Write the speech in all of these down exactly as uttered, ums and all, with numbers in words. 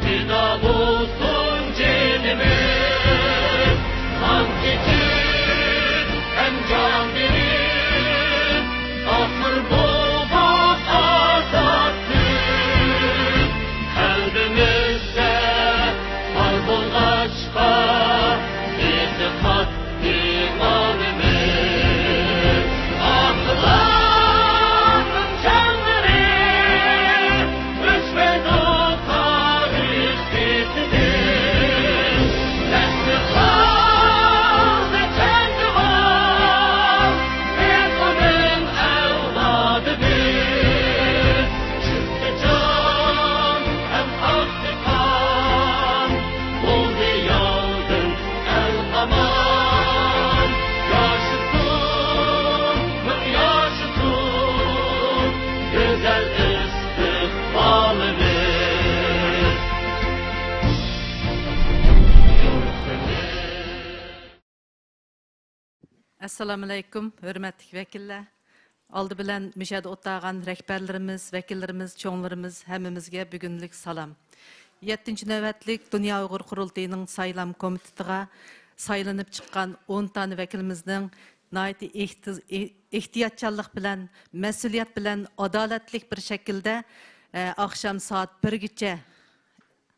پىدا بولسۇن جېنىمىز، قان كېچىپ ھەم جان بېرىپ، ئاسىر بولدۇق ئازاد بىز. قەلبىمىزدە بار بولغاچقا، ئېتىقاد ئىمانىمىز، ئاتىلارنىڭ جانلىرى ئۆچمەيدۇ تارىخ بېتىدىن. ئەسلى قالدى جەڭگىۋار ئېقىنىڭ ئەۋلادىدىن. چۈشتى جان ھەم ئاقتى قان، بولدى ياۋدىن ئەل ئامان. ياشىسۇن، ياشىسۇن گۈزەل ئىستىقبالىمىز. ئەسسالامۇئەلەيكۇم، ھۆرمەتلىك ۋەكىللەر! ئالدى بىلەن مۇشۇ يەردە ئولتۇرغان رەھبەرلىرىمىز، ۋەكىللىرىمىز، چوڭلىرىمىز، ھەممىمىزگە بۈگۈنلۈك سالام. يەتتىنچى نۆۋەتلىك دۇنيا ئۇيغۇر قۇرۇلتىيىنىڭ سايلام كومىتېتىغا سايلىنىپ چىققان ئون دانە ۋەكىلىمىزنىڭ ناھايىتى ئېھتى-، ئېھ-، ئېھتىياتچانلىق بىلەن، مەسئۇلىيەت بىلەن، ئادالەتلىك بىر شەكىلدە، ئە، ئاخشام سائەت بىرگىچە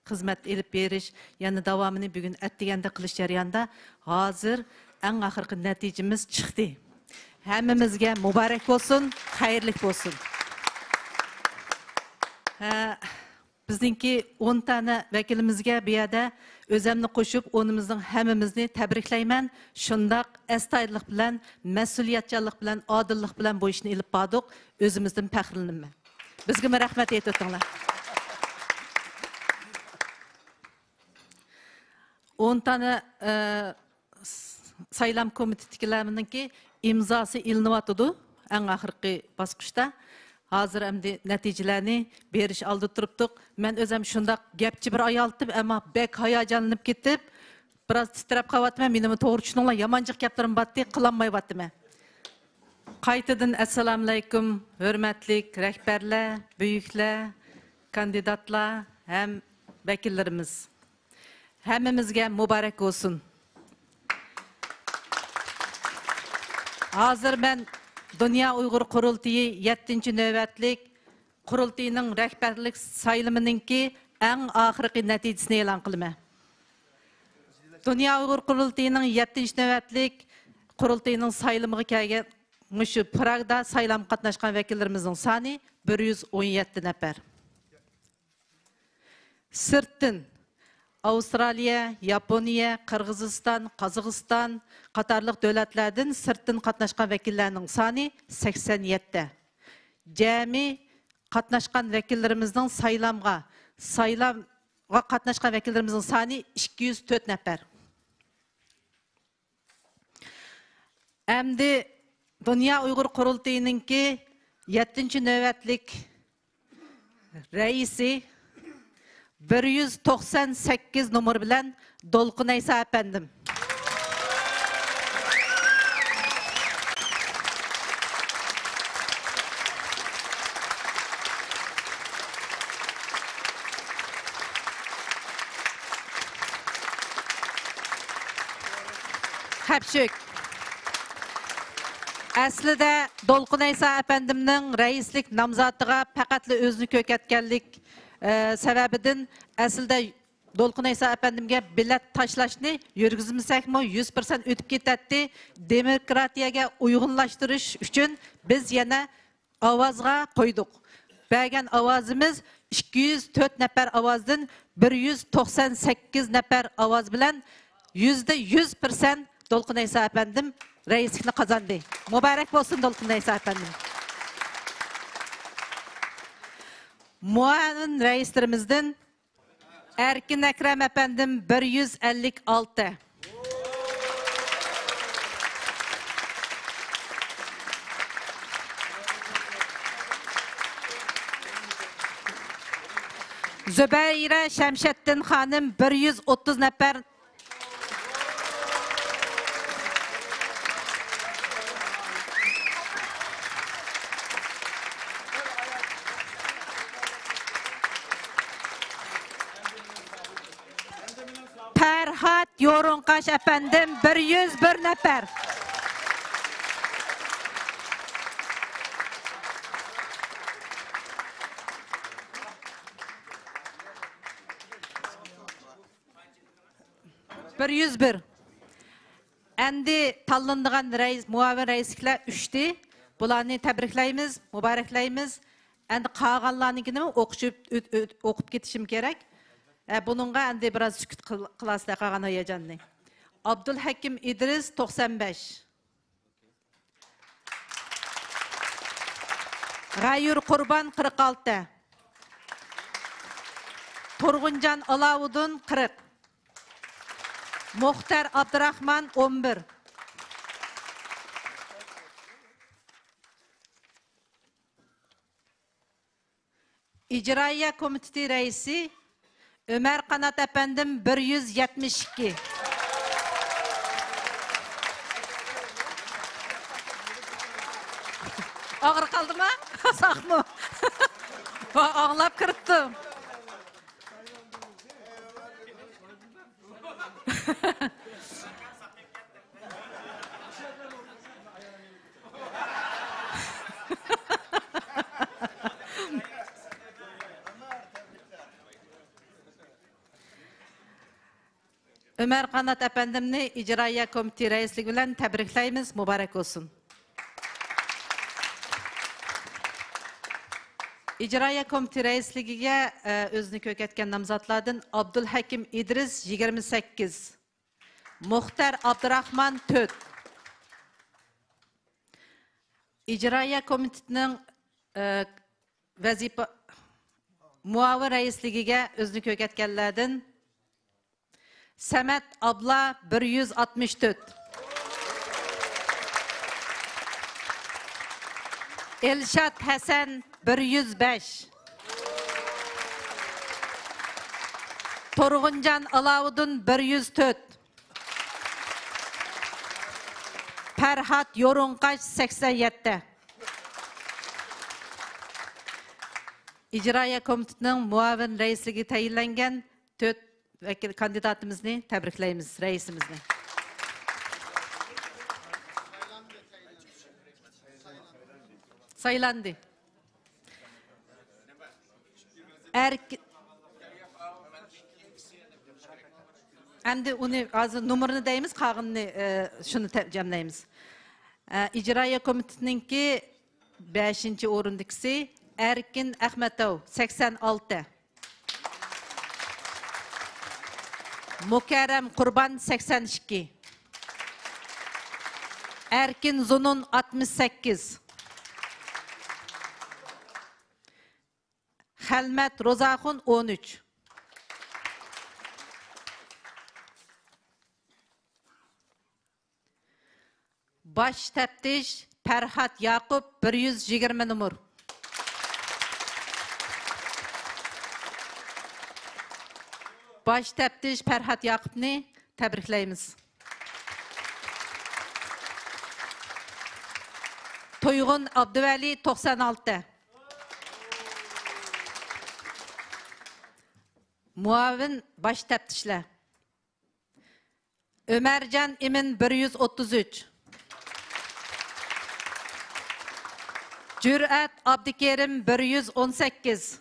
خىزمەت ئېلىپ بېرىش، يەنە داۋامىنى بۈگۈن ئەتىگەندە قىلىش جەريانىدا ھازىر ئەڭ ئاخىرقى نەتىجىمىز چىقتى. ھەممىمىزگە مۇبارەك بولسۇن، خەيرلىك بولسۇن. ھە، بىزنىڭكى ئون دانە ۋەكىلىمىزگە بۇ يەردە ئۆزەمنى قوشۇپ، ئونىمىزنىڭ ھەممىمىزنى تەبرىكلەيمەن. شۇنداق ئەستايىدىللىق بىلەن، مەسئۇلىيەتچانلىق بىلەن، ئادىللىق بىلەن بۇ ئىشنى ئېلىپ باردۇق. ئۆزىمىزدىن پەخىرلىنىمەن. بىزگىمۇ رەھمەت ئېيتىۋېتىڭلار. ئون دانە، ئە، س-، سايلام كومىتېتىدىكىلەرنىڭكى ئىمزاسى ئېلىنىۋاتىدۇ ئەڭ ئاخىرقى باسقۇچتا. ھازىر ئەمدى نەتىجىلەرنى بېرىش ئالدىدا تۇرۇپتۇق. مەن ئۆزۈم شۇنداق گەپچى بىر ئايالتىم، ئەمما بەك ھاياجانلىنىپ كېتىپ، بىراز تىترەپ قالىۋاتىمەن. مېنىمۇ توغرا چۈشىنىڭلار، يامان جىق گەپلىرىم بارتتى، قىلالمايۋاتىمەن. قايتىدىن ئەسسالامۇئەلەيكۇم، ھۆرمەتلىك رەھبەرلەر، بۈيۈكلەر، كاندىداتلار ھەم ۋەكىللىرىمىز. ھەممىمىزگە مۇبارەك بولسۇن. ھازىر مەن دۇنيا ئۇيغۇر قۇرۇلتىيى يەتتىنچى نۆۋەتلىك قۇرۇلتىيىنىڭ رەھبەرلىك سايلىمىنىڭكى ئەڭ ئاخىرقى نەتىجىسىنى ئېلان قىلىمەن. دۇنيا ئۇيغۇر قۇرۇلتىيىنىڭ يەتتىنچى نۆۋەتلىك قۇرۇلتىيىنىڭ سايلىمىغا كەلگەن، مۇشۇ پراگدا سايلامغا قاتناشقان ۋەكىللىرىمىزنىڭ سانى بىر يۈز ئون يەتتە نەپەر. سىرتتىن ئاۋسترالىيە، ياپونىيە، قىرغىزىستان، قازاقىستان قاتارلىق دۆلەتلەردىن سىرتتىن قاتناشقان ۋەكىللەرنىڭ سانى سەكسەن يەتتە. جەمئىي قاتناشقان ۋەكىللىرىمىزنىڭ سايلامغا، سايلامغا قاتناشقان ۋەكىللىرىمىزنىڭ سانى ئىككى يۈز تۆت نەپەر. ئەمدى دۇنيا ئۇيغۇر قۇرۇلتىيىنىڭكى يەتتىنچى نۆۋەتلىك رەئىسى، بىر يۈز توقسان سەككىز نومۇر بىلەن دولقۇن ئەيسا ئەپەندىم. خەپشۈك. ئەسلىدە دولقۇن ئەيسا ئەپەندىمنىڭ رەئىسلىك نامزاتىغا پەقەتلا ئۆزىنى كۆركەتكەنلىك، ئە، سەۋەبىدىن ئەسلىدە دولقۇن ئەيسا ئەپەندىمگە بېلەت تاشلاشنى يۈرگۈزمىسەكمۇ، يۈز پىرسەنت ئۆتۈپ كېتەتتى. دېموكراتىيەگە ئۇيغۇنلاشتۇرۇش ئۈچۈن بىز يەنە ئاۋازغا قويدۇق. بەرگەن ئاۋازىمىز ئىككى يۈز تۆت نەپەر ئاۋازدىن بىر يۈز توقسان سەككىز نەپەر ئاۋاز بىلەن يۈزدە يۈز پىرسەنت دولقۇن ئەيسا ئەپەندىم رەئىسلىكنى قازاندى. مۇبارەك بولسۇن دولقۇن ئەيسا ئەپەندىم. مۇئاۋىن رەئىسلىرىمىزدىن ئەركىن ئەكرەم ئەپەندىم بىر يۈز ئەللىك ئالتە. زۇبەيرە شەمشەتتىن خانىم بىر يۈز ئوتتۇز نەپەر. يورۇڭقاش ئەپەندىم، بىر يۈز بىر نەپەر. بىر يۈز بىر. ئەمدى تاللىنىدىغان رەئىس، مۇئاۋىن رەئىسلىكلەر ئۈچتى. بۇلارنى تەبرىكلەيمىز، مۇبارەكلەيمىز. ئەمدى قالغانلارنىڭكىنىمۇ ئوقۇشۇپ، ئۆت-، ئۆت-، ئوقۇپ كېتىشىم كېرەك. ئە، بۇنىڭغا ئەمدى بىراز سۈكۈت قىل-، قىلاسىلەر قالغان ھاياجاننى. ئابدۇلھەكىم ئىدرىس، توقسان بەش. غەيۇر قۇربان، قىرىق ئالتە. تۇرغۇنجان ئالاۋۇدۇن، قىرىق. مۇختەر ئابدۇراخمان، ئون بىر. ئىجرائىيە كومىتېتى رەئىسى ئۆمەر قانات ئەپەندىم، بىر يۈز يەتمىش ئىككى. ئاغرىپ قالدىما؟ ساقمۇ؟ ئاڭلاپ كىرىپتۇ. ئۆمەر قانات ئەپەندىمنى ئىجرائىيە كومىتېتى رەئىسلىكى بىلەن تەبرىكلەيمىز، مۇبارەك بولسۇن. ئىجرائىيە كومىتېتى رەئىسلىكىگە، ئە، ئۆزىنى كۆرسەتكەن نامزاتلاردىن ئابدۇلھەكىم ئىدرىس، يىگىرمە سەككىز. مۇختەر ئابدۇراخمان، تۆت. ئىجرائىيە كومىتېتىنىڭ، ئە، ۋەزىپە، مۇئاۋىن رەئىسلىكىگە ئۆزىنى كۆرسەتكەنلەردىن سەمەت ئابلا، بىر يۈز ئاتمىش تۆت. ئىلشات ھەسەن، بىر يۈز بەش. تۇرغۇنجان ئالاۋۇدۇن، بىر يۈز تۆت. پەرھات يورۇڭقاش، سەكسەن يەتتە. ئىجرائىيە كومىتېتىنىڭ مۇئاۋىن رەئىسلىكىگە تەيىنلەنگەن تۆت ۋەكىل كاندىداتىمىزنى تەبرىكلەيمىز، رەئىسىمىزنى. سايلاندى. ئەرك-، ئەمدى ئۇنى ھازىر نومۇرىنى دەيمىز، قالغىنىنى، ئە، شۇنى تە-، جەملەيمىز. ئە، ئىجرائىيە كومىتېتىنىڭكى بەشىنچى ئورۇندىكىسى ئەركىن ئەخمەتوف، سەكسەن ئالتە. مۇكەررەم قۇربان، سەكسەن ئىككى. ئەركىن زۇنۇن، ئاتمىش سەككىز. خەلمەت روزاخۇن، ئون ئۈچ. باش تەپتىش پەرھات ياقۇپ، بىر يۈز يىگىرمە نومۇر. باش تەپتىش پەرھات ياقۇپنى تەبرىكلەيمىز. تۇيغۇن ئابدۇۋەلى، توقسان ئالتە. مۇئاۋىن باش تەپتىشلەر. ئۆمەرجان ئىمىن، بىر يۈز ئوتتۇز ئۈچ. جۈرئەت ئابدۇكېرىم، بىر يۈز ئون سەككىز.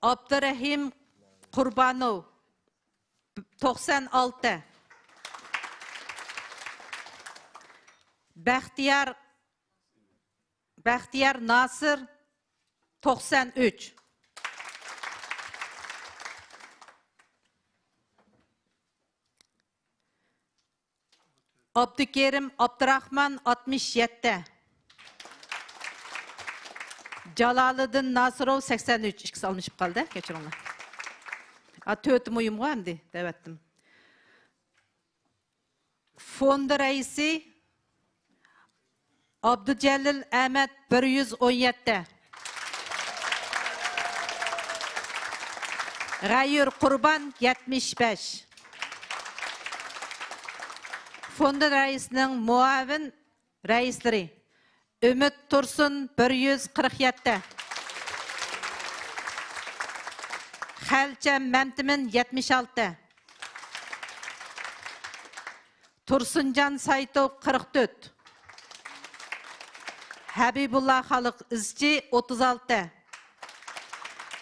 ئابدۇرېھىم قۇربانوف، توقسان ئالتە. بەختىيار، بەختىيار ناسىر، توقسان ئۈچ. ئابدۇكېرىم ئابدۇراخمان، ئاتمىش يەتتە. جالالىدىن ناسىروف، سەكسەن ئۈچ. ئىككىسى ئالمىشىپ قالدى، كەچۈرۈڭلار. ئا، تۆتى مۇھىمغۇ ئەمدى، دەۋەتتىم. فوند رەئىسى ئابدۇجەلىل ئەمەت، بىر يۈز ئون يەتتە. غەيۇر قۇربان، يەتمىش بەش. فوند رەئىسىنىڭ مۇئاۋىن رەئىسلىرى ئۈمىد تۇرسۇن، بىر يۈز قىرىق يەتتە. قەلچەم مەمتىمىن، يەتمىش ئالتە. تۇرسۇنجان سايتوغ، قىرىق تۆت. ھەبىبۇللا خالىق ئىزچى، ئوتتۇز ئالتە.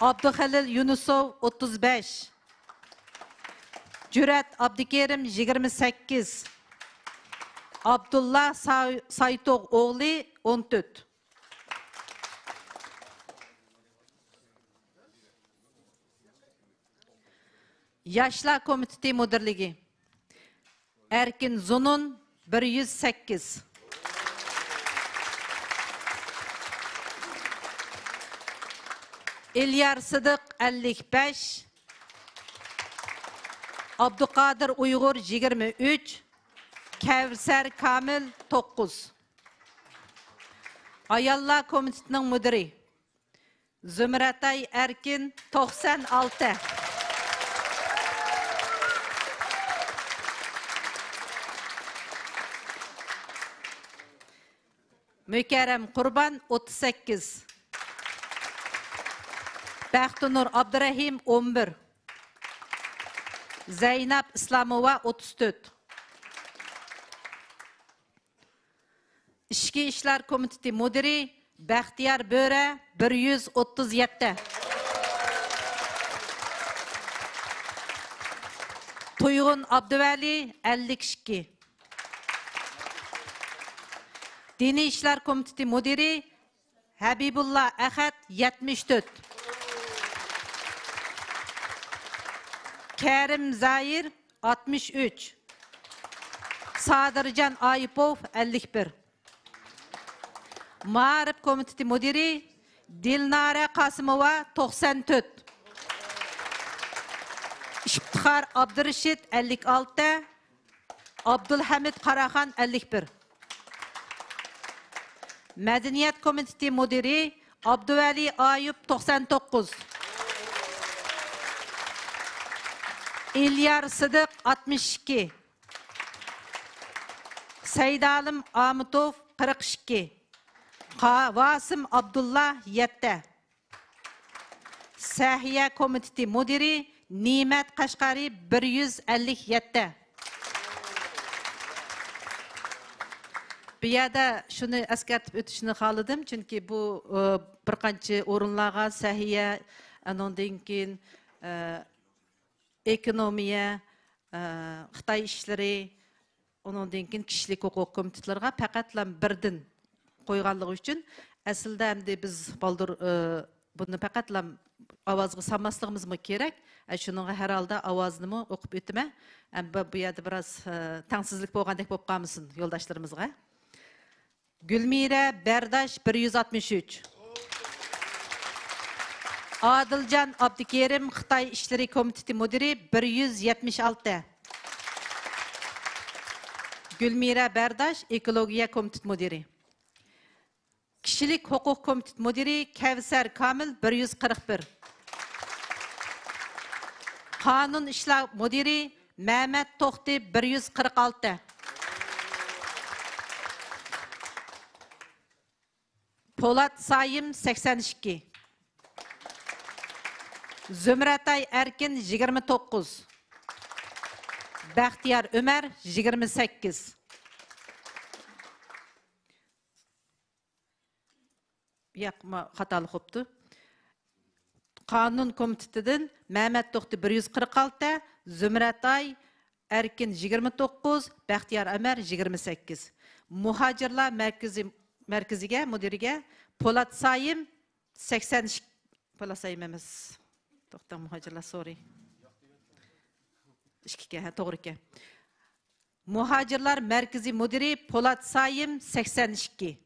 ئابدۇخېلىل يۇنۇسوۋ، ئوتتۇز بەش. جۈرئەت ئابدۇكېرىم، يىگىرمە سەككىز. ئابدۇللا ساي-، سايتوغ ئوغلى، ئون تۆت. ياشلار كومىتېتى مۇدىرلىكى، ئەركىن زۇنۇن، بىر يۈز سەككىز. ئېليار سىدىق، ئەللىك بەش. ئابدۇقادىر ئۇيغۇر، يىگىرمە ئۈچ. كەۋسەر كامىل، توققۇز. ئاياللار كومىتېتىنىڭ مۇدىرى زۇمرەتئاي ئەركىن، توقسان ئالتە. مۇكەررەم قۇربان، ئوتتۇز سەككىز. بەختىنۇر ئابدۇرەھىم، ئون بىر. زەينەپ ئىسلاموۋا، ئوتتۇز تۆت. ئىچكى ئىشلار كومىتېتى مۇدىرى بەختىيار بۆرە، بىر يۈز ئوتتۇز يەتتە. تۇيغۇن ئابدۇۋەلى، ئەللىك ئىككى. دىنىي ئىشلار كومىتېتى مۇدىرى ھەبىبۇللا ئەخەت، يەتمىش تۆت. كەرىم زاھىر، ئاتمىش ئۈچ. سادىرجان ئايۇپوف، ئەللىك بىر. مائارىپ كومىتېتى مۇدىرى دىلنارە قاسىموۋا، توقسان تۆت. ئىپتىخار ئابدۇرېشىت، ئەللىك ئالتە. ئابدۇلھەمىد قاراخان، ئەللىك بىر. مەدەنىيەت كومىتېتى مۇدىرى ئابدۇۋەلى ئايۇپ، توقسان توققۇز. ئېليار سىدىق، ئاتمىش ئىككى. سەيدالىم ئامىتوف، قىرىق ئىككى. قا-، ۋاسىم ئابدۇللا، يەتتە. سەھىيە كومىتېتى مۇدىرى نىمەت قەشقەرى، بىر يۈز ئەللىك يەتتە. بۇ يەردە شۇنى ئەسكەرتىپ ئۆتۈشنى خالىدىم، چۈنكى بۇ، ئى، بىر قانچە ئورۇنلارغا سەھىيە، ئانىڭدىن كېيىن، ئى، ئېكونومىيە، ئى، خىتاي ئىشلىرى، ئۇنىڭدىن كېيىن كىشىلىك ھوقۇق كومىتېتلىرىغا پەقەتلا بىردىن قويغانلىقى ئۈچۈن، ئەسلىدە ئەمدى بىز بالدۇر، ئى، بۇنى پەقەتلا ئاۋازغا سالماسلىقىمىزمۇ كېرەك. ئە، شۇنىڭغا ھەر ھالدا ئاۋازنىمۇ ئوقۇپ ئۆتىمەن. ئە، بۇ، بۇ يەردە بىراز، ئى، تەڭسىزلىك بولغاندەك بولۇپ قالمىسۇن يولداشلىرىمىزغا. گۈلمىرە بەرداش، بىر يۈز ئاتمىش ئۈچ. ئادىلجان ئابدۇكېرىم، خىتاي ئىشلىرى كومىتېتى مۇدىرى، بىر يۈز يەتمىش ئالتە. گۈلمىرە بەرداش، ئېكولوگىيە كومىتېت مۇدىرى. كىشىلىك ھوقۇق كومىتېت مۇدىرى كەۋسەر كامىل، بىر يۈز قىرىق بىر. قانۇن ئىشلار مۇدىرى مەمەت توختى، بىر يۈز قىرىق ئالتە. پولات سايىم، سەكسەن ئىككى. زۇمرەتئاي ئەركىن، يىگىرمە توققۇز. بەختىيار ئۆمەر، يىگىرمە سەككىز. ياق، ما-، خاتالىق بوپتۇ. قانۇن كومىتېتىدىن مەمەت توختى، بىر يۈز قىرىق ئالتە، زۇمرەتئاي ئەركىن، يىگىرمە توققۇز، بەختىيار ئۆمەر، يىگىرمە سەككىز. مۇھاجىرلار مەركىزى، مەركىزىگە، مۇدىرىگە پولات سايىم، سەكسەن ئىككى، پولات سايىم ئەمەس. توختاڭ، مۇھاجىرلار، سورى. ئىككى ئىكەن، ھە، توغرا ئىكەن. مۇھاجىرلار مەركىزىي مۇدىرى پولات سايىم، سەكسەن ئىككى.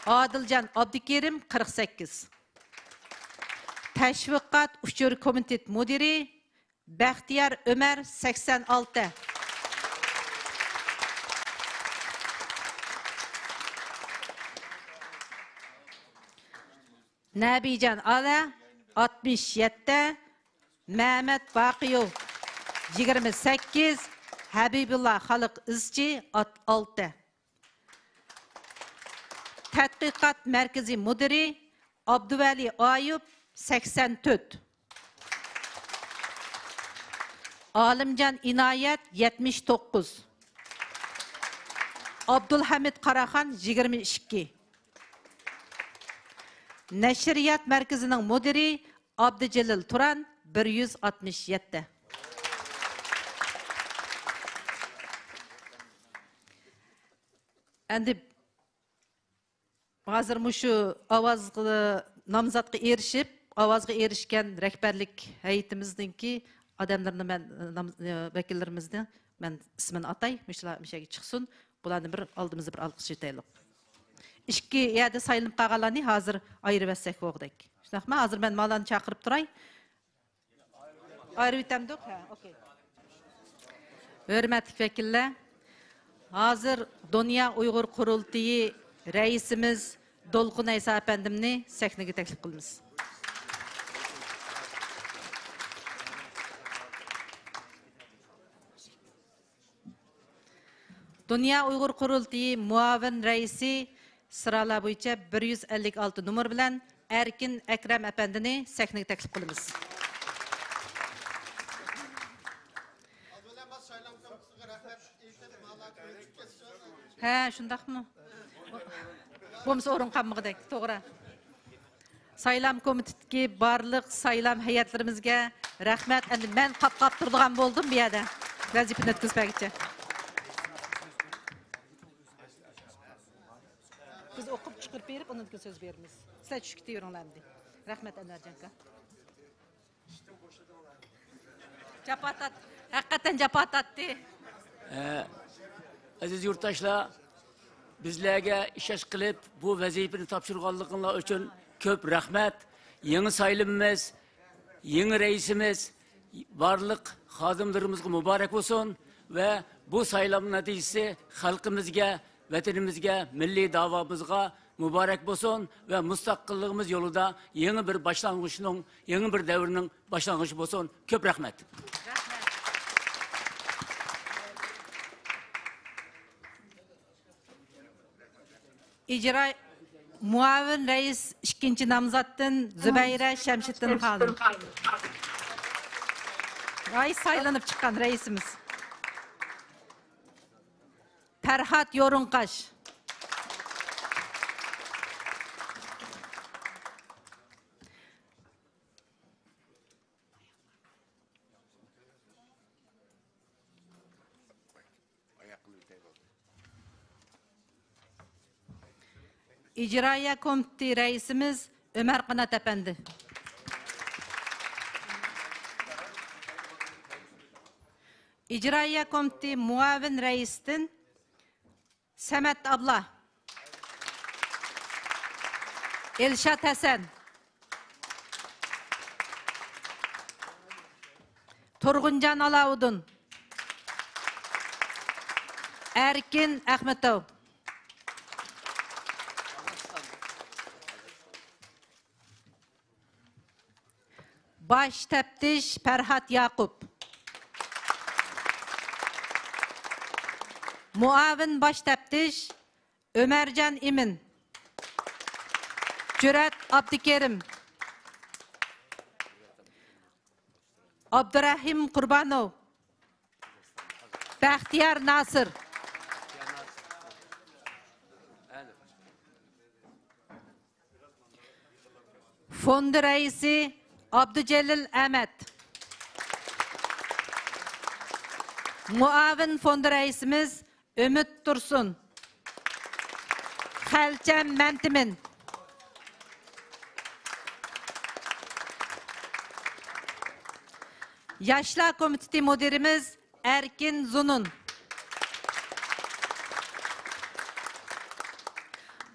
ئادىلجان ئابدۇكېرىم، قىرىق سەككىز. تەشۋىقات ئۇچۇر كومىتېت مۇدىرى بەختىيار ئۆمەر، سەكسەن ئالتە. نەبىجان ئالە، ئاتمىش يەتتە، مەمەت باقىيوف، يىگىرمە سەككىز، ھەبىبۇللا خالىق ئىزچى، ئات-، ئالتە. تەتقىقات مەركىزى مۇدىرى ئابدۇۋەلى ئايۇپ، سەكسەن تۆت. ئالىمجان ئىنايەت، يەتمىش توققۇز. ئابدۇلھەمىد قاراخان، يىگىرمە ئىككى. نەشرىيات مەركىزىنىڭ مۇدىرى ئابدۇجېلىل تۇران، بىر يۈز ئاتمىش يەتتە. ئەمدى ھازىر مۇشۇ ئاۋازغا، نامزاتقا ئېرىشىپ، ئاۋازغا ئېرىشكەن رەھبەرلىك ھەيئىتىمىزنىڭكى ئادەملىرىنى مەن، نام-، ۋەكىللىرىمىزنى مەن ئىسمىنى ئاتاي، مۇشۇلار مۇشۇ يەرگە چىقسۇن. بۇلارنى بىر ئالدىمىزدا بىر ئالقىش ئېيتايلۇق. ئىككى يەردە سايلىنىپ قالغانلارنى ھازىر ئايرىۋەتسەك بولغۇدەك. شۇنداقمۇ؟ ھازىر مەن مالارنى چاقىرىپ تۇراي. ئايرىۋېتەمدۇق؟ ھە، ئوكەي. ھۆرمەتلىك ۋەكىللەر، ھازىر دۇنيا ئۇيغۇر قۇرۇلتىيى رەئىسىمىز دولقۇن ئەيسا ئەپەندىمنى سەھنىگە تەكلىپ قىلىمىز. دۇنيا ئۇيغۇر قۇرۇلتىيى مۇئاۋىن رەئىسى سىرالار بويىچە بىر يۈز ئەللىك ئالتە نومۇر بىلەن ئەركىن ئەكرەم ئەپەندىنى سەھنىگە تەكلىپ قىلىمىز. ھە، شۇنداقمۇ؟ بولمىسا ئورۇن قالمىغۇدەك، توغرا. سايلام كومىتېتىدىكى بارلىق سايلام ھەيئەتلىرىمىزگە رەھمەت. ئەمدى مەن قاپقاپ تۇرىدىغان بولدۇم بۇ يەردە، ۋەزىپىنى ئۆتكۈزۈپ بەرگۈچە. بىز ئوقۇپ چىقىرىپ بېرىپ، ئۇنىڭدىن كېيىن سۆز بېرىمىز. سىلەر چۈشۈپ كېتىۋېرىڭلار ئەمدى. رەھمەت، ئەنۋەرجان ئاكا. جاپا تارت-، ھەقىقەتەن جاپا تارتتى. ئە، ئەزىز يۇرتداشلار، بىزلەرگە ئىشەنچ قىلىپ، بۇ ۋەزىپىنى تاپشۇرغانلىقىڭلار ئۈچۈن كۆپ رەھمەت. يېڭى سايلىمىمىز، يېڭى رەئىسىمىز بارلىق خادىملىرىمىزغا مۇبارەك بولسۇن ۋە بۇ سايلام نەتىجىسى خەلقىمىزگە، ۋەتىنىمىزگە، مىللىي داۋامىزغا مۇبارەك بولسۇن ۋە مۇستەقىللىقىمىز يولىدا يېڭى بىر باشلانغۇچنىڭ، يېڭى بىر دەۋرنىڭ باشلانغۇچى بولسۇن. كۆپ رەھمەت. ئىجرا، مۇئاۋىن رەئىس ئىككىنچى نامزاتتىن زۇبەيرە شەمشىدىن خانىم. رايىس سايلىنىپ چىققان رەئىسىمىز. پەرھات يورۇنقاش. ئىجرائىيە كومىتېتى رەئىسىمىز ئۆمەر قانات ئەپەندى. ئىجرائىيە كومىتېتى مۇئاۋىن رەئىسىدىن سەمەت ئابلا، ئىلشات ھەسەن، تۇرغۇنجان ئالاۋۇدۇن، ئەركىن ئەخمىتوۋ. باش تەپتىش پەرھات ياقۇپ. مۇئاۋىن باش تەپتىش ئۆمەرجان ئىمىن. جۈرئەت ئابدۇكېرىم. ئابدۇرەھىم قۇربانوف. بەختىيار ناسىر. فوند رەئىسى ئابدۇجېلىل ئەمەت. مۇئاۋىن فوند رەئىسىمىز ئۈمىد تۇرسۇن. خەلچەم مەنتىمىن. ياشلار كومىتېتى مۇدىرىمىز ئەركىن زۇنۇن.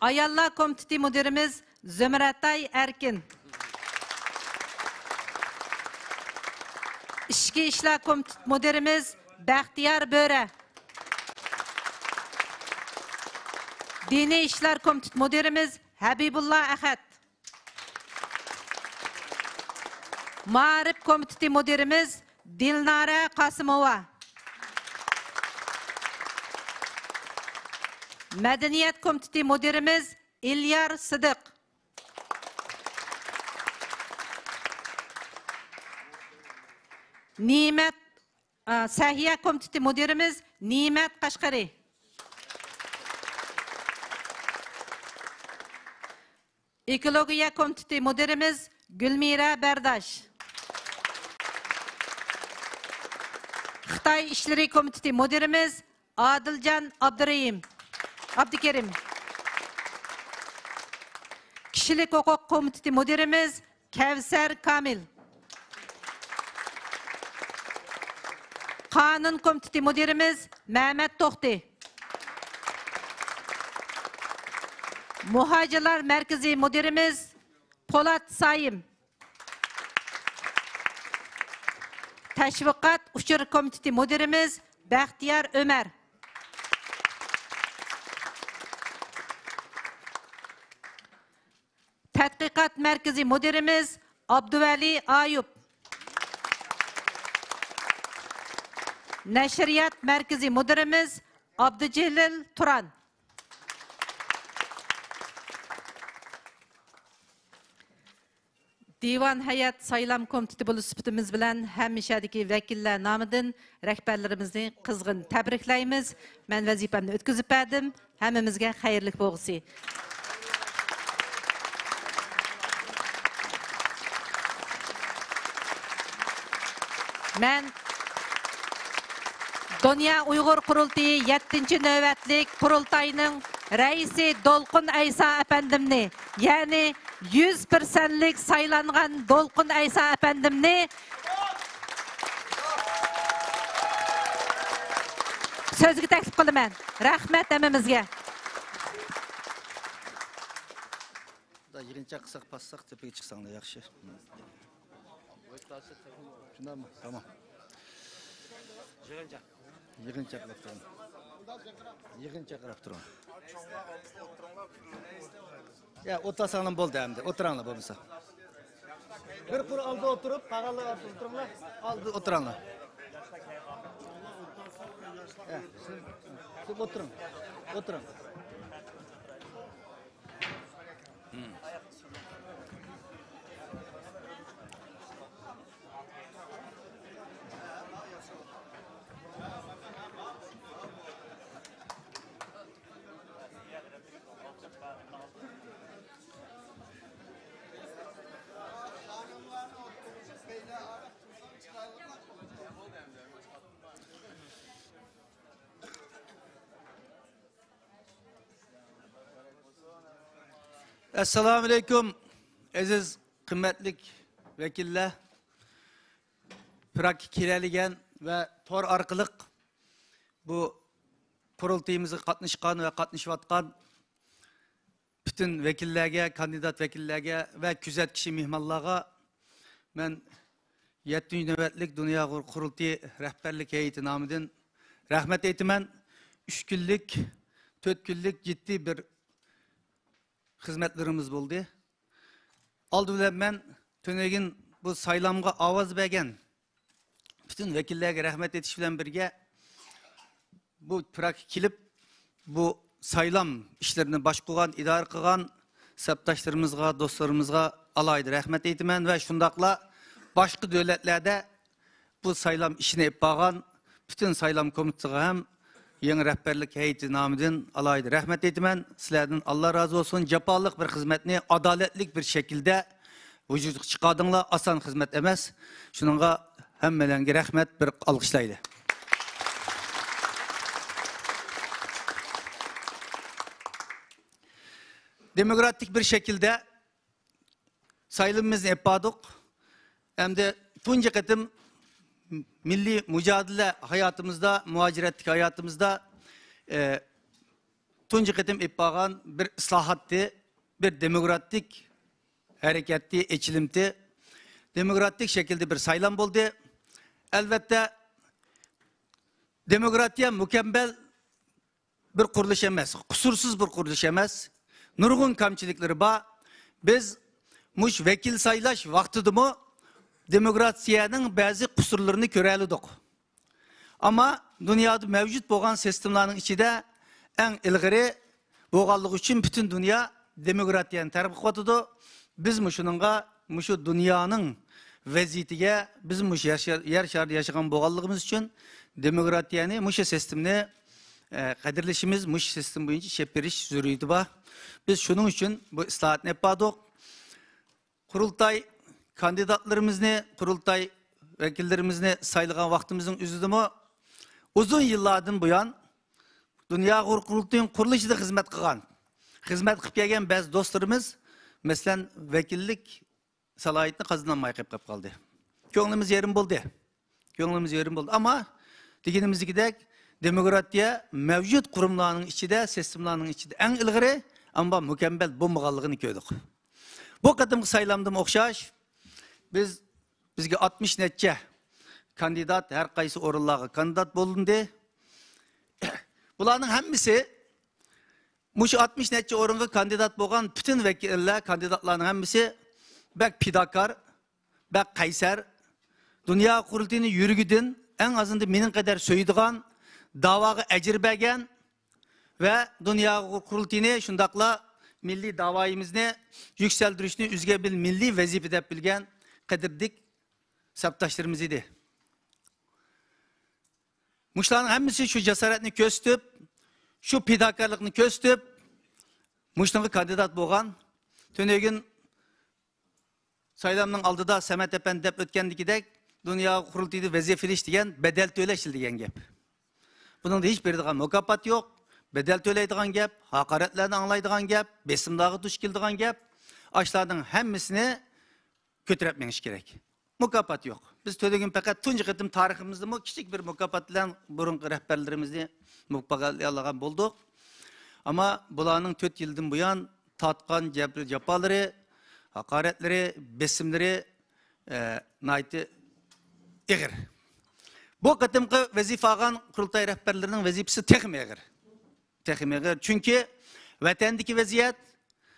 ئاياللار كومىتېتى مۇدىرىمىز زۆمرەتئاي ئەركىن. ئىچكى ئىشلار كومىتېت مۇدىرىمىز بەختىيار بۆرە. دىنىي ئىشلار كومىتېت مۇدىرىمىز ھەبىبۇللا ئەخەت. مائارىپ كومىتېتى مۇدىرىمىز دىلنارە قاسىموۋا. مەدەنىيەت كومىتېتى مۇدىرىمىز ئىليار سىدىق. نېمەت، ئا، سەھىيە كومىتېتى مۇدىرىمىز نېمەت قەشقىرى. ئېكولوگىيە كومىتېتى مۇدىرىمىز گۈلمىرە بەرداش. خىتاي ئىشلىرى كومىتېتى مۇدىرىمىز ئادىلجان ئابدۇرېھىم، ئابدۇكېرىم. كىشىلىك ھوقۇق كومىتېتى مۇدىرىمىز كەۋسەر كامىل. قانۇن كومىتېتى مۇدىرىمىز مەمەت توختى. مۇھاجىرلار مەركىزى مۇدىرىمىز پولات سايىم. تەشۋىقات ئۇچۇر كومىتېتى مۇدىرىمىز بەختىيار ئۆمەر. تەتقىقات مەركىزى مۇدىرىمىز ئابدۇۋەلى ئايۇپ. نەشرىيات مەركىزى مۇدىرىمىز ئابدۇجېلىل تۇران. دىۋان ھەيئەت سايلام كومىتېتى بولۇش سۈپىتىمىز بىلەن ھەممە شەھەردىكى ۋەكىللەر نامىدىن رەھبەرلىرىمىزنى قىزغىن تەبرىكلەيمىز. مەن ۋەزىپەمنى ئۆتكۈزۈپ بەردىم. ھەممىمىزگە خەيرلىك بولغۇسى. مەن دۇنيا ئۇيغۇر قۇرۇلتىيى يەتتىنچى نۆۋەتلىك قۇرۇلتاينىڭ رەئىسى دولقۇن ئەيسا ئەپەندىمنى، يەنى يۈز پىرسەنتلىك سايلانغان دولقۇن ئەيسا ئەپەندىمنى سۆزگە تەكلىپ قىلىمەن. رەھمەت ھەممىمىزگە. يىغىنچاق قىلساق، باسساق تۆپىگە چىقساڭلار ياخشى. شۇنداقمۇ؟ تامام. يىغىن چاقىرىپ تۇرۇڭ. يىغىن چاقىرىپ تۇرۇڭ. يا، ئولتۇرساڭلار بولدى ئەمدى. ئولتۇراڭلار بولمىسا. بىر قۇر ئالدى ئولتۇرۇپ، قالغانلار ئالدى ئولتۇرۇڭلار. ئالدى ئولتۇراڭلار. يا، سىز، سىز ئولتۇرۇڭ. ئولتۇرۇڭ. ئەسسالامۇئەلەيكۇم، ئەزىز قىممەتلىك ۋەكىللەر، پراگقا كېلەلىگەن ۋە تور ئارقىلىق بۇ قۇرۇلتىيىمىزغا قاتناشقان ۋە قاتنىشىۋاتقان پۈتۈن ۋەكىللەرگە، كاندىدات ۋەكىللەرگە ۋە كۆزەتكۈچى مېھمانلارغا مەن يەتتىنچى نۆۋەتلىك دۇنيا قۇرۇلتىيى رەھبەرلىك ھەيئىتى نامىدىن رەھمەت ئېيتىمەن. ئۈچ كۈنلۈك، تۆت كۈنلۈك جىددىي بىر خىزمەتلىرىمىز بولدى. ئالدى بىلەن مەن تۈنۈگۈن بۇ سايلامغا ئاۋاز بەرگەن پۈتۈن ۋەكىللەرگە رەھمەت ئېيتىش بىلەن بىرگە، بۇ پراگقا كېلىپ، بۇ سايلام ئىشلىرىنى باشقۇرغان، ئىدارە قىلغان سەپداشلىرىمىزغا، دوستلىرىمىزغا ئالاھىدە رەھمەت ئېيتىمەن ۋە شۇنداقلا باشقا دۆلەتلەردە بۇ سايلام ئىشىنى ئېلىپ بارغان پۈتۈن سايلام كومىتېتىغا ھەم يېڭى رەھبەرلىك ھەيئىتى نامىدىن ئالاھىدە رەھمەت ئېيتىمەن. سىلەردىن ئاللا رازى بولسۇن. جاپالىق بىر خىزمەتنى ئادالەتلىك بىر شەكىلدە ۋۇجۇدقا چىقاردىڭلار. ئاسان خىزمەت ئەمەس. شۇنىڭغا ھەممىلەرگە رەھمەت، بىر ئالقىشلايلى. دېموكراتىك بىر شەكىلدە سايلىمىمىزنى ئېلىپ باردۇق. ئەمدى تۇنجى قېتىم مىللىي مۇجادىلە ھاياتىمىزدا، مۇھاجىرەتتىكى ھاياتىمىزدا، ئە، تۇنجى قېتىم ئېلىپ بارغان بىر ئىسلاھاتتى، بىر دېموكراتىك ھەرىكەتتى، ئېچىلىمتى. دېموكراتىك شەكىلدە بىر سايلام بولدى. ئەلۋەتتە، دېموكراتىيە مۇكەممەل بىر قۇرۇلۇش ئەمەس، قۇسۇرسىز بىر قۇرۇلۇش ئەمەس. نۇرغۇن كەمچىلىكلىرى بار. بىز مۇشۇ ۋەكىل سايلاش ۋاقتىدىمۇ دېموكراتىيەنىڭ بەزى قۇسۇرلىرىنى كۆرەلىدۇق. ئەمما دۇنيادا مەۋجۇت بولغان سىستېمىلارنىڭ ئىچىدە ئەڭ ئىلغىرى بولغانلىقى ئۈچۈن پۈتۈن دۇنيا دېموكراتىيەنى تەرغىب قىلىۋاتىدۇ. بىزمۇ شۇنىڭغا، مۇشۇ دۇنيانىڭ ۋەزىيىتىگە بىز مۇشۇ يەر شار-، يەر شارىدا ياشىغان بولغانلىقىمىز ئۈچۈن دېموكراتىيەنى، مۇشۇ سىستېمىنى، ئە، قەدىرلىشىمىز، مۇشۇ سىستېما بويىچە ئىشلەپ بېرىش زۆرۈرىيىتى بار. بىز شۇنىڭ ئۈچۈن بۇ ئىسلاھاتنى ئېلىپ باردۇق. قۇرۇلتاي كاندىداتلىرىمىزنى، قۇرۇلتاي ۋەكىللىرىمىزنى سايلىغان ۋاقتىمىزنىڭ ئۆزىدىمۇ ئۇزۇن يىللاردىن بۇيان دۇنيا ئۇيغۇر قۇرۇلتىيىنىڭ قۇرۇلۇشىدا خىزمەت قىلغان، خىزمەت قىلىپ كەلگەن بەزى دوستلىرىمىز، مەسىلەن، ۋەكىللىك سالاھىيىتىنى قازىنالماي قېلىپ قالدى. كۆڭلىمىز يېرىم بولدى. كۆڭلىمىز يېرىم بولدى. ئەمما دېگىنىمىزدىكىدەك، دېموكراتىيە مەۋجۇت قۇرۇملارنىڭ ئىچىدە، سىستېمىلارنىڭ ئىچىدە ئەڭ ئىلغىرى، ئەمما مۇكەممەل بولمىغانلىقىنى كۆردۇق. بۇ قېتىمقى سايلامدىمۇ ئوخشاش، بىز، بىزگە ئاتمىش نەچچە كاندىدات ھەر قايسى ئورۇنلارغا كاندىدات بولۇندى. بۇلارنىڭ ھەممىسى، مۇشۇ ئاتمىش نەچچە ئورۇنغا كاندىدات بولغان پۈتۈن ۋەكىللەر، كاندىداتلارنىڭ ھەممىسى بەك پىداكار، بەك قەيسەر، دۇنيا قۇرۇلتىيىنى يۈرىكىدىن، ئەڭ ئازىندا مېنىڭ قەدەر سۆيىدىغان، داۋاغا ئەجىر بەرگەن ۋە دۇنيا قۇرۇلتىيىنى، شۇنداقلا مىللىي داۋايىمىزنى يۈكسەلدۈرۈشنى ئۆزىگە بىر مىللىي ۋەزىپە دەپ بىلگەن قەدىردىك سەپداشلىرىمىز ئىدى. مۇشۇلارنىڭ ھەممىسى شۇ جاسارەتنى كۆرسىتىپ، شۇ پىداكارلىقنى كۆرسىتىپ، مۇشۇنىڭغا كاندىدات بولغان. تۈنۈگۈن سايلامنىڭ ئالدىدا سەمەت ئەپەندى دەپ ئۆتكەندىكىدەك، دۇنيا قۇرۇلتىيىدا ۋەزىپە ئېلىش دېگەن بەدەل تۆلەش دېگەن گەپ. بۇنىڭدا ھېچ بېرىدىغان مۇكاپات يوق، بەدەل تۆلەيدىغان گەپ، ھاقارەتلەرنى ئاڭلايدىغان گەپ، بېسىملارغا دۇچ كېلىدىغان گەپ. ئاشۇلارنىڭ ھەممىسىنى كۆتۈرۈپ مېڭىش كېرەك. مۇكاپات يوق. بىز تۆلىگۈن پەقەت تۇنجى قېتىم تارىخىمىزدىمۇ كىچىك بىر مۇكاپات بىلەن بۇرۇنقى رەھبەرلىرىمىزنى مۇكاپاتلىيالىغان بولدۇق. ئەمما بۇلارنىڭ تۆت يىلدىن بۇيان تارتقان جەبرى جاپالىرى، ھاقارەتلىرى، بېسىملىرى، ئە، ناھايىتى ئېغىر. بۇ قېتىمقى ۋەزىپە ئالغان قۇرۇلتاي رەھبەرلىرىنىڭ ۋەزىپىسى تېخىمۇ ئېغىر. تېخىمۇ ئېغىر. چۈنكى ۋەتەندىكى ۋەزىيەت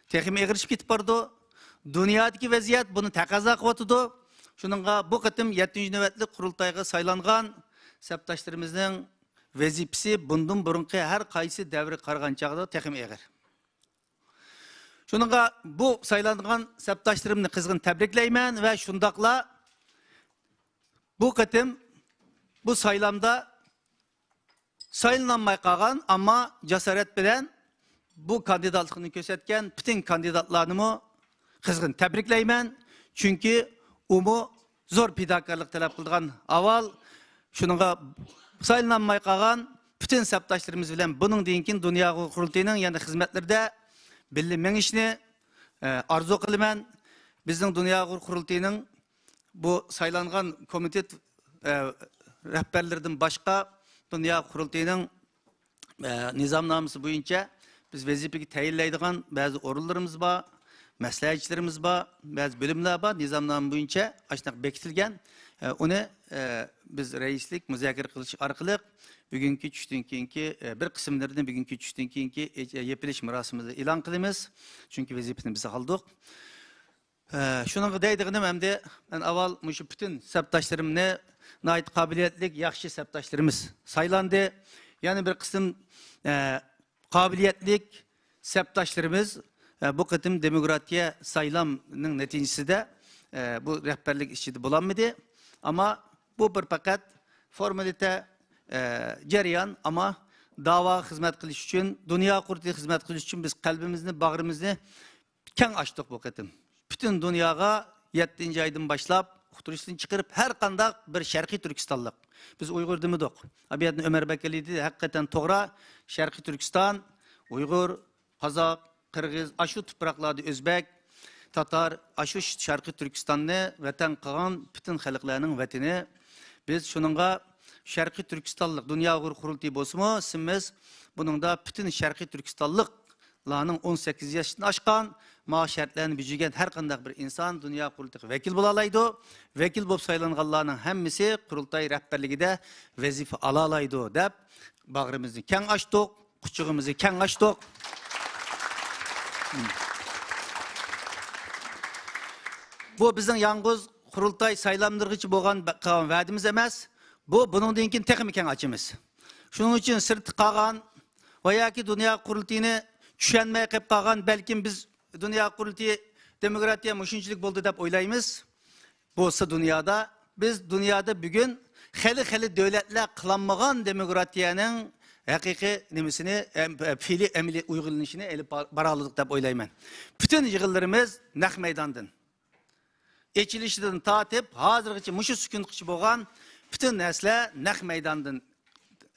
تېخىمۇ ئېغىرلىشىپ كېتىپ بارىدۇ. دۇنيادىكى ۋەزىيەت بۇنى تەقەززا قىلىۋاتىدۇ. شۇنىڭغا بۇ قېتىم يەتتىنچى نۆۋەتلىك قۇرۇلتايغا سايلانغان سەپداشلىرىمىزنىڭ ۋەزىپىسى بۇندىن بۇرۇنقى ھەر قايسى دەۋرگە قارىغان چاغدا تېخىمۇ ئېغىر. شۇنىڭغا بۇ سايلانغان سەپداشلىرىمنى قىزغىن تەبرىكلەيمەن ۋە شۇنداقلا بۇ قېتىم بۇ سايلامدا سايلىنالماي قالغان، ئەمما جاسارەت بىلەن بۇ كاندىداتلىقنى كۆرسەتكەن پۈتۈن كاندىداتلارنىمۇ قىزغىن تەبرىكلەيمەن. چۈنكى ئۇمۇ زور پىداكارلىق تەلەپ قىلىدىغان ئاۋھال. شۇنىڭغا سايلىنالماي قالغان پۈتۈن سەپداشلىرىمىز بىلەن بۇنىڭدىن كېيىن دۇنيا ئۇيغۇر قۇرۇلتىيىنىڭ يەنە خىزمەتلىرىدە بىللە مېڭىشنى، ئە، ئارزۇ قىلىمەن. بىزنىڭ دۇنيا ئۇيغۇر قۇرۇلتىيىنىڭ بۇ سايلانغان كومىتېت، ئە، رەھبەرلىرىدىن باشقا دۇنيا قۇرۇلتىيىنىڭ، ئە، نىزامنامىسى بويىچە بىز ۋەزىپىگە تەيىنلەيدىغان بەزى ئورۇنلىرىمىز بار، مەسلىھەتچىلىرىمىز بار، بەزى بۆلۈملەر بار، نىزامنامە بويىچە ئاشۇنداق بېكىتىلگەن. ئە، ئۇنى، ئە، بىز رەئىسلىك مۇزاكىرە قىلىش ئارقىلىق بۈگۈنكى چۈشتىن كېيىنكى، ئە، بىر قىسىملىرىنى بۈگۈنكى چۈشتىن كېيىنكى، ئە، يېپىلىش مۇراسىمىدا ئېلان قىلىمىز. چۈنكى ۋەزىپىنى بىز ئالدۇق. ئە، شۇنىڭغا دەيدىغىنىم ئەمدى، مەن ئاۋۋال مۇشۇ پۈتۈن سەپداشلىرىمنى، ناھايىتى قابىلىيەتلىك، ياخشى سەپداشلىرىمىز سايلاندى. يەنە بىر قىسىم، ئە، قابىلىيەتلىك سەپداشلىرىمىز، ئە، بۇ قېتىم دېموكراتىيە سايلامنىڭ نەتىجىسىدە، ئە، بۇ رەھبەرلىك ئىچىدە بولالمىدى. ئەمما بۇ بىر پەقەت فورمالىتە، ئە، جەريان، ئەمما داۋاغا خىزمەت قىلىش ئۈچۈن، دۇنيا قۇرۇلتىيىغا خىزمەت قىلىش ئۈچۈن بىز قەلبىمىزنى، باغرىمىزنى كەڭ ئاچتۇق بۇ قېتىم. پۈتۈن دۇنياغا يەتتىنچى ئايدىن باشلاپ، ئۇقتۇرۇشتىن چىقىرىپ، ھەر قانداق بىر شەرقىي تۈركىستانلىق، بىز ئۇيغۇر دېمىدۇق. ئەمەلىيەتتە ئۆمەر بەكرى دېدى، ھەقىقەتەن توغرا، شەرقىي تۈركىستان، ئۇيغۇر، قازاق، قىرغىز، ئاشۇ تۇپراقلاردا ئۆزبەك، تاتار، ئاشۇ شەرقىي تۈركىستاننى ۋەتەن قىلغان پۈتۈن خەلقلەرنىڭ ۋەتىنى. بىز شۇنىڭغا شەرقىي تۈركىستانلىق دۇنيا ئۇيغۇر قۇرۇلتىيى بولسىمۇ، ئىسمىمىز بۇنىڭدا پۈتۈن شەرقىي تۈركىستانلىق لارنىڭ ئون سەككىز ياشتىن ئاشقان، ماۋۇ شەرتلەرنى بېجىرگەن ھەر قانداق بىر ئىنسان دۇنيا قۇرۇلتىيىغا ۋەكىل بولالايدۇ. ۋەكىل بولۇپ سايلانغانلارنىڭ ھەممىسى قۇرۇلتاي رەھبەرلىكىدە ۋەزىپە ئالالايدۇ، دەپ باغرىمىزنى كەڭ ئاچتۇق، قۇچىقىمىزنى كەڭ ئاچتۇق. بۇ بىزنىڭ يالغۇز قۇرۇلتاي سايلاملىرىغىچە بولغان بە-، قىلغان ۋەدىمىز ئەمەس. بۇ، بۇنىڭدىن كېيىن تېخىمۇ كەڭ ئاچىمىز. شۇنىڭ ئۈچۈن سىرتتا قالغان ۋە ياكى دۇنيا قۇرۇلتىيىنى چۈشەنمەي قېلىپ قالغان، بەلكىم بىز دۇنيا قۇرۇلتىيى دېموكراتىيە مۇشۇنچىلىك بولدى دەپ ئويلايمىز. بولسا دۇنيادا، بىز دۇنيادا بۈگۈن خېلى خېلى دۆلەتلەر قىلالمىغان دېموكراتىيەنىڭ ھەقىقىي نېمىسىنى، ئەم-، پېئىلى ئەمەلىي ئۇيغۇلىنىشىنى ئېلىپ بار-، بارالىدۇق دەپ ئويلايمەن. پۈتۈن يىغىنلىرىمىز نەق مەيداندىن. ئېچىلىشىدىن تارتىپ ھازىرغىچە مۇشۇ سېكۇنتقىچە بولغان پۈتۈن نەرسىلەر نەق مەيداندىن،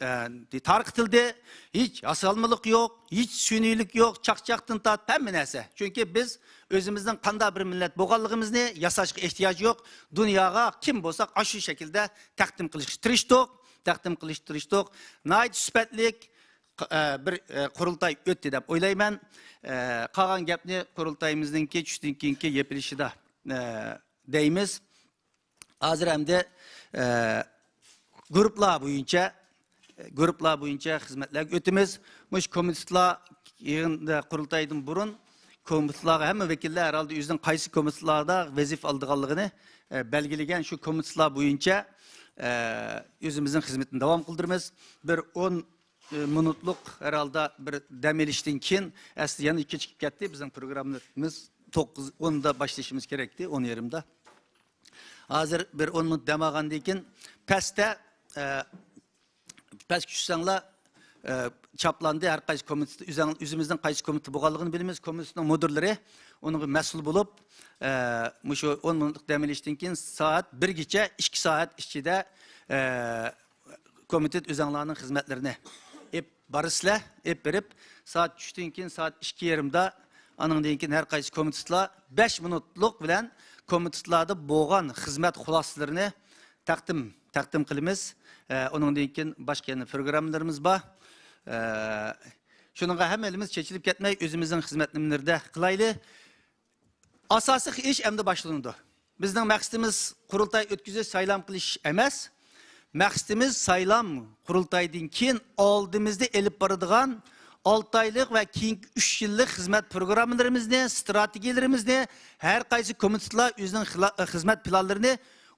ئە، تارقىتىلدى. ھېچ ياسالمىلىق يوق، ھېچ سۈنئىيلىك يوق، چاقچاقتىن تارتىپ ھەممە نەرسە. چۈنكى بىز ئۆزىمىزنىڭ قانداق بىر مىللەت بولغانلىقىمىزنى ياساشقا ئېھتىياج يوق. دۇنياغا كىم بولساق ئاشۇ شەكىلدە تەقدىم قىلىشقا تىرىشتۇق، تەقدىم قىلىشقا تىرىشتۇق. ناھايىتى سۈپەتلىك، ئە، بىر، ئە، قۇرۇلتاي ئۆتتى دەپ ئويلايمەن. ئە، قالغان گەپنى قۇرۇلتايىمىزنىڭكى چۈشتىن كېيىنكى يېپىلىشىدا، ئە، دەيمىز. ھازىر ئەمدى، ئە، گۇرۇپپىلار بويىچە، گۇرۇپپىلار بويىچە خىزمەتلەرگە ئۆتىمىز. مۇشۇ كومىتېتلار يىغىندا، قۇرۇلتايدىن بۇرۇن كومىتېتلارغا ھەممە ۋەكىللەر ھەر ھالدا ئۆزىنىڭ قايسى كومىتېتلاردا ۋەزىپە ئالىدىغانلىقىنى، ئە، بەلگىلىگەن. شۇ كومىتېتلار بويىچە، ئە، ئۆزىمىزنىڭ خىزمىتىنى داۋام قىلدۇرىمىز. بىر ئون ئە، مىنۇتلۇق ھەر ھالدا بىر دەم ئېلىشتىن كېيىن، ئەسلى يەنە كېچىكىپ كەتتى. بىزنىڭ پروگراممىمىز توققۇز ئوندا باشلىشىمىز كېرەكتى، ئون يېرىمدا. ھازىر بىر ئون مىنۇت دەم ئالغاندىن كېيىن پەستە، ئە، پەسكە چۈشسەڭلار، ئە، چاپلاندى. ھەر قايسى كومىتېت، ئۆزەڭ-، ئۆزىمىزنىڭ قايسى كومىتېت بولغانلىقىنى بىلىمىز. كومىتېتنىڭ مۇدىرلىرى ئۇنىڭغا مەسئۇل بولۇپ، ئە، مۇشۇ ئون مىنۇتلۇق دەم ئېلىشتىن كېيىن سائەت بىرگىچە، ئىككى سائەت ئىچىدە، ئە، كومىتېت ئۆزەڭلارنىڭ خىزمەتلىرىنى ئېلىپ بارىسىلەر، ئېلىپ بېرىپ، سائەت چۈشتىن كېيىن سائەت ئىككى يېرىمدا، ئانىڭدىن كېيىن ھەر قايسى كومىتېتلار بەش مىنۇتلۇق بىلەن كومىتېتلاردا بولغان خىزمەت خۇلاسىلىرىنى تەقدىم، تەقدىم قىلىمىز. ئە، ئۇنىڭدىن كېيىن باشقا يەنە پروگراممىلىرىمىز بار. ئە، شۇنىڭغا ھەممىمىز چېچىلىپ كەتمەي، ئۆزىمىزنىڭ خىزمەت نېمىلىرىدە قىلايلى. ئاساسىي ئىش ئەمدى باشلىنىدۇ. بىزنىڭ مەقسىتىمىز قۇرۇلتاي ئۆتكۈزۈش، سايلام قىلىش ئەمەس. مەقسىتىمىز سايلام، قۇرۇلتايدىن كېيىن ئالدىمىزدا ئېلىپ بارىدىغان ئالتە ئايلىق ۋە كېيىنكى ئۈچ يىللىق خىزمەت پروگراممىلىرىمىزنى، ستراتېگىيەلىرىمىزنى، ھەر قايسى كومىتېتلار ئۆزىنىڭ خىلا-، خىزمەت پىلانلىرىنى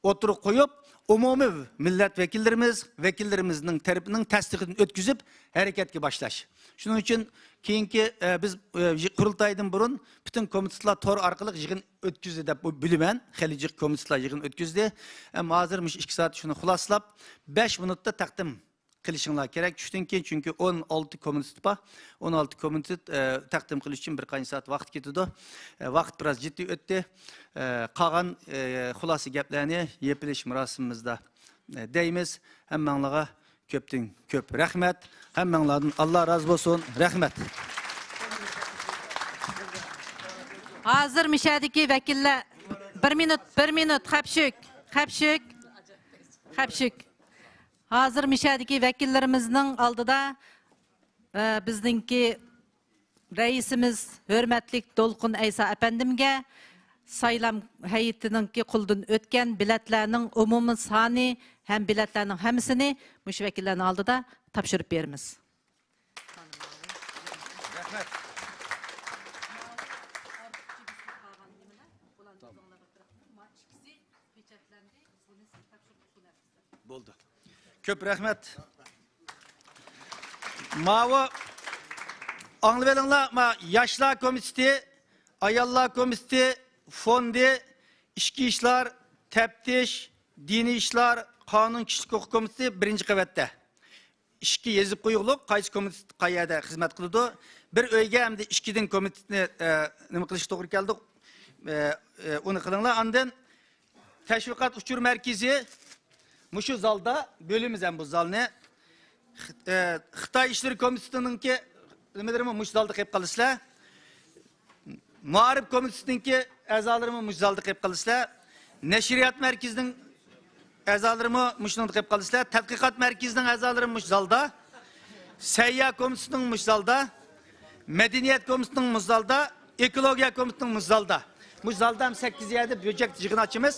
ئوتتۇرىغا قويۇپ، ئومۇمىي مىللەت ۋەكىللىرىمىز، ۋەكىللىرىمىزنىڭ تەرىپىنىڭ تەستىقىدىن ئۆتكۈزۈپ، ھەرىكەتكە باشلاش. شۇنىڭ ئۈچۈن كېيىنكى، ئە، بىز، ئە، يى-، قۇرۇلتايدىن بۇرۇن پۈتۈن كومىتېتلار تور ئارقىلىق يىغىن ئۆتكۈزدى دەپ بۇ، بىلىمەن. خېلى جىق كومىتېتلار يىغىن ئۆتكۈزدى. ئەمما ھازىر مۇشۇ ئىككى سائەت شۇنى خۇلاسىلاپ، بەش مىنۇتتا تەقدىم قىلىشىڭلار كېرەك چۈشتىن كېيىن، چۈنكى ئون ئالتە كومىتېت بار. ئون ئالتە كومىتېت، ئە، تەقدىم قىلىش ئۈچۈن بىر قانچە سائەت ۋاقىت كېتىدۇ. ئە، ۋاقىت بىراز جىددىي ئۆتتى. ئە، قالغان، ئە، خۇلاسە گەپلەرنى يېپىلىش مۇراسىمىمىزدا، ئە، دەيمىز. ھەممەڭلارغا كۆپتىن كۆپ رەھمەت. ھەممەڭلاردىن ئاللا رازى بولسۇن. رەھمەت. ھازىر مۇشەدىكى ۋەكىللەر، بىر مىنۇت، بىر مىنۇت، خەپشۈك، خەپشۈك، خەپشۈك. ھازىر مۇشەدىكى ۋەكىللىرىمىزنىڭ ئالدىدا، ئە، بىزنىڭكى رەئىسىمىز ھۆرمەتلىك دولقۇن ئەيسا ئەپەندىمگە سايلام ھەيئىتىنىڭكى قولىدىن ئۆتكەن بېلەتلەرنىڭ ئومۇمىي سانى ھەم بېلەتلەرنىڭ ھەممىسىنى مۇشۇ ۋەكىللەرنىڭ ئالدىدا تاپشۇرۇپ بېرىمىز. رەھمەت. بولدى. كۆپ رەھمەت. ماۋۇ ئاڭلىۋېلىڭلار، ما، ياشلار كومىتېتى، ئاياللار كومىتېتى، فوندى، ئىچكى ئىشلار، تەپتىش، دىنىي ئىشلار، قانۇن، كىشىلىك ھوقۇق كومىتېتى بىرىنچى قەۋەتتە. ئىككى يېزىپ قويۇقلۇق، قايسى كومىتېت قەيەردە خىزمەت قىلىدۇ. بىر ئۆيگە ئەمدى ئىككىدىن كومىتېتنى، ئە، نېمە قىلىش توغرا كەلدۇق. ئە، ئە، ئۇنى قىلىڭلار. ئاندىن تەشۋىقات ئۇچۇر مەركىزى مۇشۇ زالدا بۆلىمىز ھەم بۇ زالنى. خىت-، ئە، خىتاي ئىشلىرى كومىتېتىنىڭكى نېمىلىرىمۇ مۇشۇ زالدا قېلىپ قالىسىلەر. مائارىپ كومىتېتىنىڭكى ئەزالىرىمۇ مۇشۇ زالدا قېلىپ قالىسىلەر. نەشرىيات مەركىزىنىڭ ئەزالىرىمۇ مۇشۇنىڭدا قېلىپ قالىسىلەر. تەتقىقات مەركىزىنىڭ ئەزالىرى مۇشۇ زالدا. سەھىيە كومىتېتىنىڭ مۇشۇ زالدا. مەدەنىيەت كومىتېتىنىڭ مۇشۇ زالدا. ئېكولوگىيە كومىتېتىنىڭ مۇشۇ زالدا. مۇشۇ زالدا ھەم سەككىز يەردە بۆجەك يىغىن ئاچىمىز.